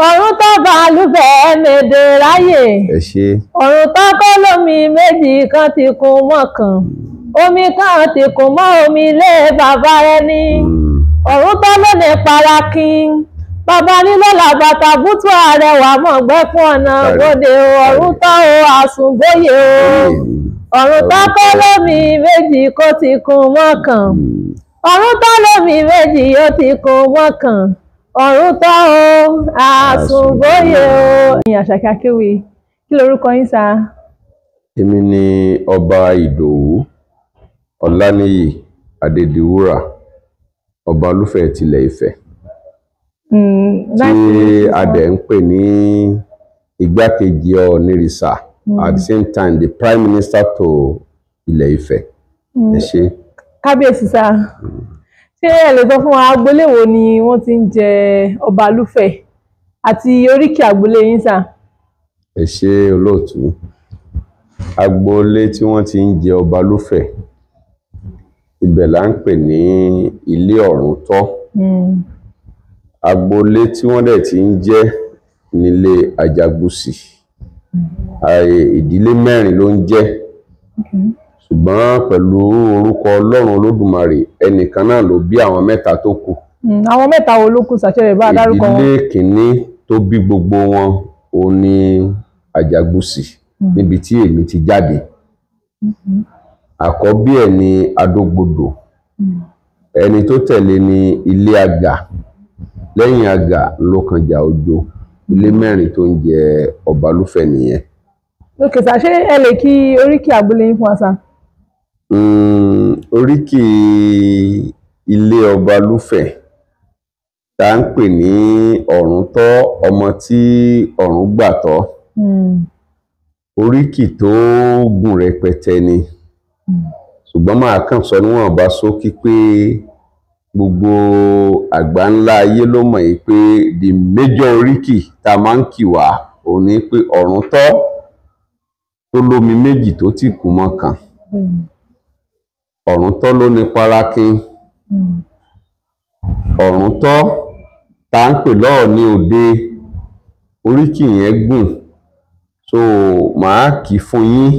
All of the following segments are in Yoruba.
Ọ̀run tó bàálùfẹ́ mèdè ráyè. Ẹ ṣé. Ọ̀run tó kọ́ lómi méjì kan ti kún mọ́ kan, omi kan ti kún mọ́ omi ilé bàbá rẹ ní. Ọ̀run tó lónìí parakin bàbá nílò làbàtà bútú àrẹwà mọ̀gbẹ́kún ọ̀nà bòde. Ọ̀run tó o àsùnbóyè o. Ọ̀run tó kọ́ lómi méjì kó ti kún mọ́ kan, ọ̀run tó lómi méjì ó ti kún mọ́ kan, ọ̀run tó o àsùnbóyè o. Ẹ̀yin Àṣàkẹ́ Akéwì, kí lorúkọ yín sá? Èmi ni Ọba Ìdòwú Ọláníyì Adédiwúrà, Ọba Olúfẹ̀ tilẹ̀ Ifẹ̀, tí a dẹ̀ ń pè ní igbákejì Ọ̀nìrìsà, at the same time the prime minister to ilẹ̀ Ifẹ̀. Ẹ ṣé. Kábíyèsí sá, ṣé ẹ lè sọ fún wa agboolé wo ni wọ́n ti ń jẹ Ọba Olúfẹ̀ àti oríkì agboolé yín sá? Ẹ ṣé olóòtú. Agboolé tí wọ́n ti ń jẹ Ọba Olúfẹ̀, ibẹ̀ là ń pè ní ilé Ọ̀rúntọ́. Agboolé tí wọ́n dẹ̀ ti ń jẹ́ nílé Ajagusi. Ìdílé mẹ́rin ló ń jẹ́, ṣùgbọ́n pẹ̀lú orúkọ Ọlọ́run Olódùmarè, ẹnìkan náà ló bí àwọn mẹ́ta tó kù. Àwọn mẹ́ta wo ló kù sàṣẹrẹ bá dárúkọ wọn? Ìdílé kìíní tó bí gbogbo wọn òun ni Ajagusi, níbi tí èmi ti jáde. Àkọ́bí ẹ̀ ní Adógbodò, ẹni tó tẹ̀lé ní ilé Àgà, lẹ́yìn Àgà ló kan Jà Òjò. Ilé mẹ́rin tó ń jẹ Ọba Olúfẹ̀ nìyẹn. Ok sá, ṣé ẹ lè kí oríkì agboolé yín fún wa sá? Oríkì ilé Ọba Olúfẹ̀ tá ń pè ní Ọ̀rúntọ́, ọmọ tí ọ̀run gbà tọ́. Oríkì tó gùn rẹpẹtẹ ni, ṣùgbọ́n máa kàn sọ níwọ̀nba ṣókí pé gbogbo àgbà ńlá ayé ló mọ̀ yìí pé the major oríkì tá a máa ń kì wá òun ni pé Ọ̀rúntọ́ tó lómi méjì tó ti kù mọ́ kan. Ọ̀rúntọ́ ló ní parakin. Ọ̀rúntọ́ tá ń pè lọ́ọ̀ ní òde. Oríkì yẹn gùn, so màá kì í fún yín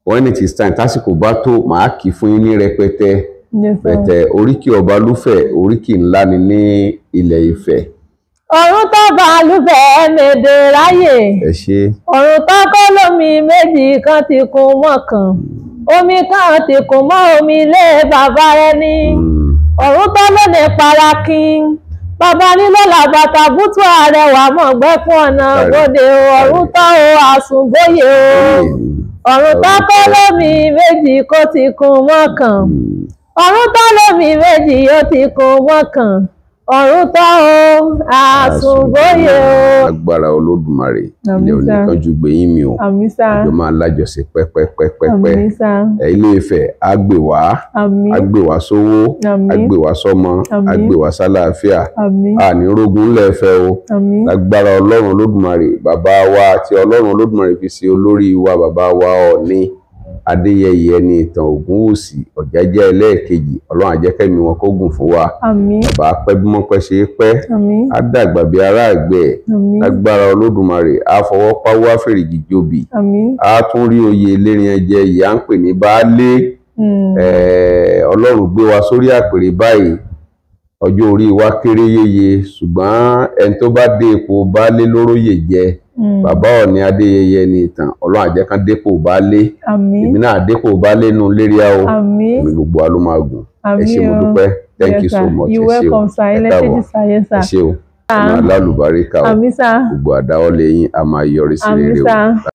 when it is time, tásìkò bá tó màá kì í fún yín ní rẹpẹtẹ pẹtẹ. Oríkì Ọba Olúfẹ̀, oríkì ńlá ni ní ilẹ̀ Ifẹ̀. Ọ̀run tó bàálùfẹ́ mèdè ráyè. Ẹ ṣé. Ọ̀run tó kọ́ lómi méjì kan ti kún mọ́ kan, omi kan ti kún mọ́ omi ilé bàbá rẹ ní. Ọ̀run tó lónìí parakin bàbá nílò làbàtà bútú àrẹwà mọ̀gbẹ́kún ọ̀nà bòde. Ọ̀run tó o àsùnbóyè o. Ọ̀run tó kọ́ lómi méjì kó ti kún mọ́ kan, ọ̀run tó lómi méjì ó ti kún mọ́ kan, ọ̀run tó o àsùnbóyè o. Agbára Olódùmarè, ilé òní kanjú gbé yín mi o. Àjọ máa lájọṣe pẹ́pẹ́pẹ́pẹ́. Ilé Ifẹ̀ á gbè wá, á gbè wá sówó, á gbè wá sọ́mọ, á gbè wá sálàáfíà. Àní rógun ńlẹ̀ Ifẹ̀ o. Lágbára Ọlọ́run Olódùmarè, bàbá wa tí Ọlọ́run Olódùmarè fi ṣe olórí wa, bàbá wa Ọọ̀ni Adéyẹyè ẹni ìtàn Ògúnwùsì Ọ̀jájá ẹlẹ́ẹ̀kejì, Ọlọ́run á jẹ́ kẹ́mi wọn kó gùn fún wa. Bàbá pẹ́ bí wọ́n pẹ́ ṣe é pẹ́, á dàgbà bí ará àgbẹ̀. Lágbára Olódùmarè, á fọwọ́ pawó àfèrèjì jobì, á tún rí oyè elérin ẹjẹ ìyá ń pè ní baálé. Ọlọ́run gbé wa sórí àpèrè báyìí, ọjọ́ orí wa kéré yéye, ṣùgbọ́n ẹni tó bá dé ipò baálé lóróyè jẹ. Bàbá Ọọ̀ni Adéyẹyè ẹni ìtàn, Ọlọ́run á jẹ́ kán dépò baálé. Èmi náà dépò baálé nù lérí a o. Èmi gbogbo wa ló máa gùn. Ẹ ṣé, mo dúpẹ́. Thank you so much. Ẹ ṣé o, ẹ káàbọ̀. Ẹ ṣé o, ọmọ alálùbáríkà o. Gbogbo àdáwọ́lé yín a máa yọrí sí rere o.